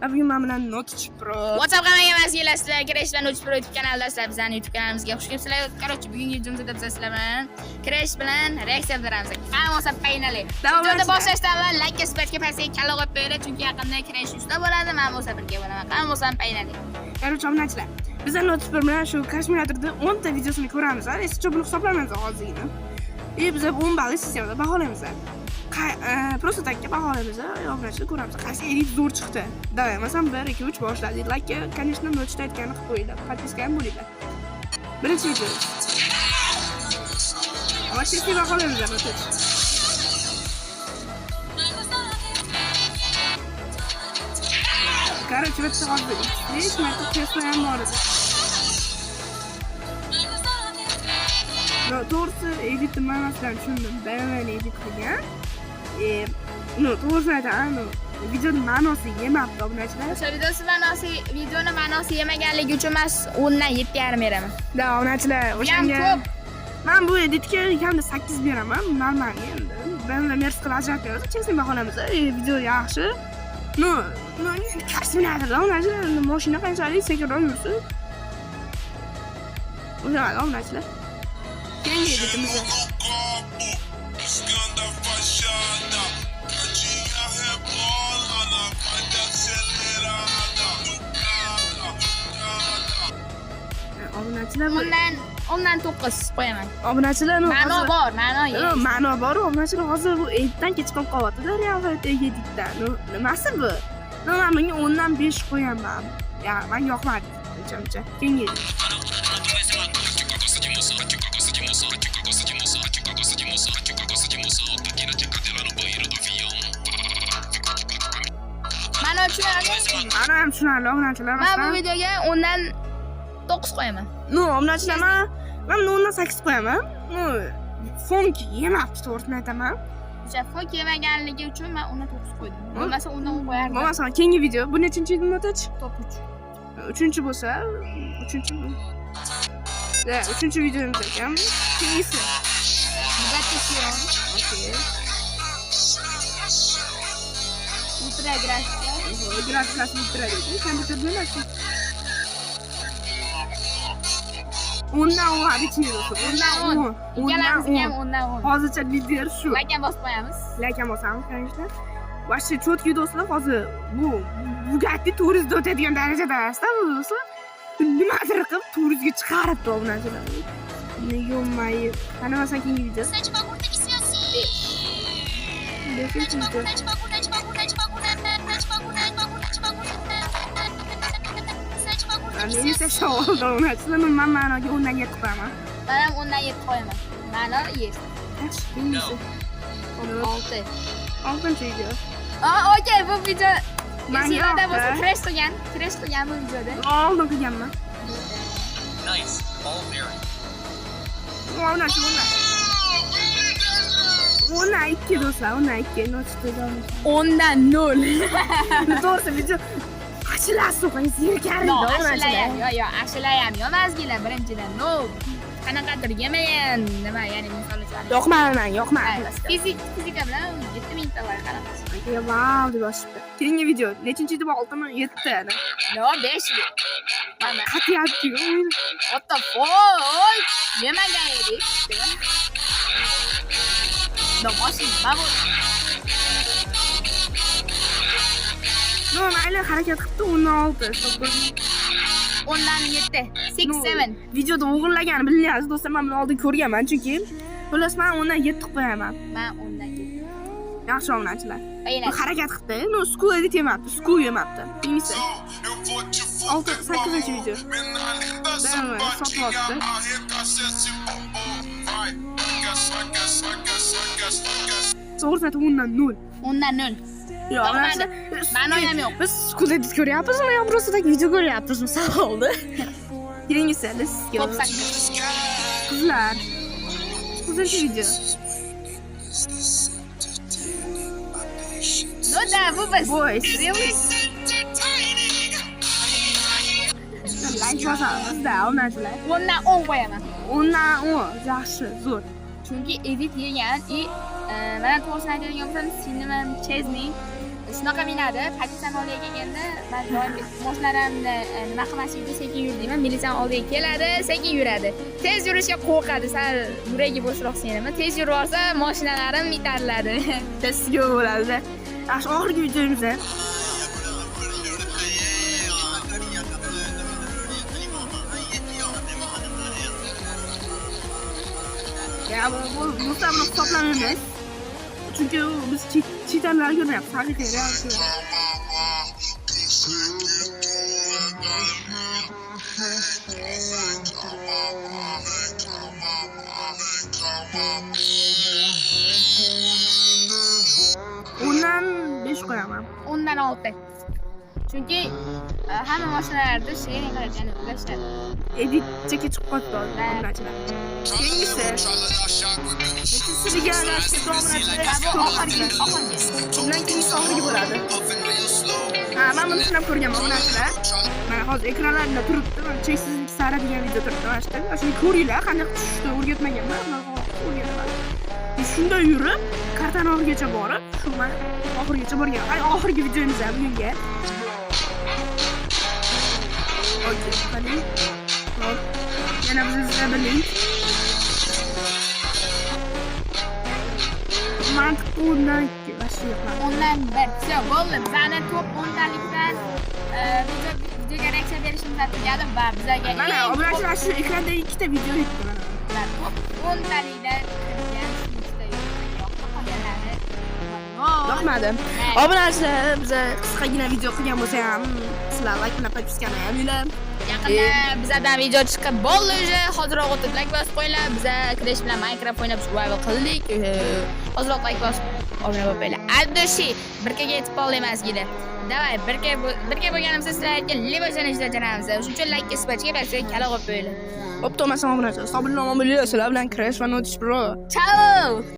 Va bugun men bilan Notch Pro. What's up hammaga masiylasizlar, Crash bilan Notch Pro YouTube kanalidasizlar. Bizning YouTube kanalimizga xush kelibsizlar. Короче, bugungi videomizda biz sizlar bilan Crash bilan reaksiya beramiz. Hamma bo'lsa paynali. Videoni boshlashdan avval like, subscribe pastga kalla qo'yib qo'yinglar, chunki yaqinda Crash 3 ta bo'ladi, men bo'lsa birga bo'laman. Hamma bo'lsa paynali. Короче, obunachilar. Biz Notch Pro bilan shu Crash Simulatorda 10 ta videosini ko'ramiz. Esi buni hisoblamaymiz hozirgina. И biz 10 balli sistemada baholaymiz. Просто takka baholaymiz, obunachilar ko'ramiz. Qaysi edit zo'r chiqdi. Давай, masalan 1 2 3 boshladik. Like, конечно, Notchda aytganini qilib qo'yinglar. Подписка ham bo'linglar. Birinchi video. Ama честный baholaymiz Notch. Короче, bitta hozir X5 marta Tesla ham bor edi. No, to'g'risi editni ma'nosidan tushundim. BMW edit qilgan. No, to'g'risini aytaman, no, videoni ma'nosi yemabdi obunachilar. O'sha videosi ma'nosi, videoni ma'nosi yemaganligi uchun men 10 dan 7,5 beraman. Да, obunachilar, Bu ham o'shanga ko'p. Men bu editga kamida 8 beraman, normal endi. BMW Mercedes qilib ajratmaymiz, честный baholamiz. Video yaxshi. No, no, Crash Simulatorda obunachilar, mashina qanchalik sekinroq yursin. O'sha obunachilar. Keyingi editimiz. Buscando a fachada, gatinha rebola na vibe acelerada. No cara, cara. Obunachilar, bu 10 dan 9 qo'yaman. Obunachilar, no, Ma'no hozir- bor, ma'no No, yo'q. ma'no bor, obunachilar hozir bu editdan kech qolib qolyapti-da, real hayotdagi editdan. No, nimasi bu? No, men bunga 10 dan 5 qo'yaman. Ya, menga yoqmadi uncha-muncha. Keyingi edit. Ma'no tushunarli. Ma'no ham tushunarli, obunachilar. Men bu Masalan, videoga 10 dan 9 qo'yaman. No, obunachilar, men buni 10 dan 8 qo'yaman. No, fonk yemabdi, to'g'risini aytaman. O'sha fok yemaganligi uchun men 10 dan 9 qo'ydim. Bo'lmasa 10 dan 10 qo'yardim. Bo'lmasa keyingi video. Bu nechinchi edi, Notach? Top 3. Uchinchi bo'lsa, uchinchi. Да, uchinchi videomiz ekan. Keyingisi. Bugatti Chiron, Okey. ultra grafika. Grafikasi bitiradi. Kompyuterda emas. 10 dan 10 обычный do'stlar. 10 dan 10. 10. Ikkalamizga ham 10 dan 10. Hozircha lider shu. Like ham bosib qo'yamiz. Like ham bosamiz, конечно. Вообще четкий do'stlar, hozir bu Bugatti 400 da o'tadigan darajada emasda bu do'stlar. Nimadir qilib 400 ga chiqaribdi obunachilar. Ё-моё. Qani masalan keyingi video. Beshinchi video. Meni esa savolda obunachilar, men ma'noga 10 dan 7 qo'yaman. Men ham 10 dan 7 qo'yaman. Ma'no yes. Yaxshi, keyingisi. 6. Oltinchi video. Aa, okey, bu video Manga esinglarda bo'lsa yoqdi. Crash qilgan, Crash qilgan bu videoda. Oldin qilganman. Nice. All very. Obunachi 10 dan. 10 dan 2 do'stlar, 10 dan 2. Nochda. 10 dan 0. To'g'risi video ashulasi qo'ying, zerikarli No, obunachilar. ashula ham, yo'q, yo'q, ashula ham yo'q birinchidan. No, qanaqadir yemagan, nima, ya'ni misol uchun. Yoqmadi menga, yoqmadi. Fizika bilan 7 mingta bor qanaqasi. Vau deb yozishibdi. Keyingi video nechinchi edi bu? 6mi? 7 No, 5. Mana, Qatyapti-yu o'yin. What the fuck? Yemagan edik. No, mashina, mana bu No, mayli harakat qilibdi 10 dan 6. 10 dan 7. 6 No, 7. Videoda o'g'irlagani bilinyapti do'stlar, men buni oldin ko'rganman chunki. Xullas, men 10 dan 7 qo'yaman. Men 10 dan 7. Yaxshi obunachilar. Aynan. Bu harakat qilibdi. No, school edit yemabdi, school yemabdi. Keyingisi. Eu vou te Olti, fuder, sakkizinchi video. Mina linda BMW safadinha, sotyapti. arregaça esse bumbum. Vai, aquece, aquece, aquece, aquece, aquece. To'g'risini aytaman, 10 dan 0. 10 dan 0. Yo'q, Yoqmadi. Ma'no ham yo'q. Biz school edit ko'ryapmizmi yo просто так video ko'ryapmizmi savolda. Keyingisi, let's go. Top 8. Qizlar. To'qqizinchi video. No da, bu biz. Boys. Really? Like bosamiz-da, obunachilar. 10 dan 10 qo'yaman. 10 dan 10. Yaxshi, zo'r. Chunki edit yegan и mana to'g'risini aytadigan bo'lsam, Cinema Chesney Shunaqa minadi. Politsiyani oldiga kelganda man doim mashinalarimni nima qilmaslik uchun sekin yur deyman. Militsiyani oldiga keladi, sekin yuradi. Tez yurishga qo'rqadi, sal yuragi bo'shroq seniman. Tez yurib yuborsa, mashinalarim itariladi. Tezga bo'ladi. Yaxshi, oxirgi videomiz. Ya bu buni hisoblamaymiz. Chunki u biz chet ellarni ko'rmayapmiz, haqiqiy real ko'ryapmiz. 10dan 5 qo'yaman. 10dan 6. Chunki hamma mashinalarda sharing qiladi, ya'ni ulashadi. Edit chekka chiqib qoldi obunachilar. Keyingisi. Nechisi degan Va bu oxirgi, oxirgi. Bundan keyingisi oxirgi bo'ladi. Ha, men buni sinab ko'rganman, obunachilar. Mana hozir ekranlarda turibdi. Mana cheksizlik sari degan video turibdi mana shu yerda. Mana shuni ko'ringlar, qanday tushishni o'rgatmaganman. Mana o'rgataman. Shunday yurib, kartani oxirigacha borib, shu mana oxirigacha borgan. Ay, oxirgi videomiz ham bugunga. Okey, qani. Hop. Yana biz sizlar biling. Mantiq 10dan 2 вообще yoqmadi. 10dan 1. Всё, bo'ldi. Bizani top 10talikdan video videoga reaksiya berishimiz tugadi va bizaga Mana eng obunachilar, shu ekranda ikkita video yutdi mana. ko'p top 10talikdan kirgan shu ikkita yoqdi, qolganlari Yoqmadi. Obunachilar, biza qisqagina video qilgan bo'lsa ham, sizlar like bilan подписка ni ham. Yaqinda bizadan video chiqib bo'ldi уже. Hoziroq o'tib like bosib qo'yinglar. Biza Crash bilan Minecraft o'ynab survival qildik. Hoziroq like bosib obuna bo'lib qo'yinglar. От души 1Kga yetib qoldik ozgina. Давай, 1K bo'lganimizda sizlarga либо jo'natamiz. Shuning uchun like isbatga bersak, kala qo'yib qo'yinglar. Bo'pti, bo'lmasam obunachilar. Sobir nomon sizlar bilan Crash va Notish Bro. Ciao!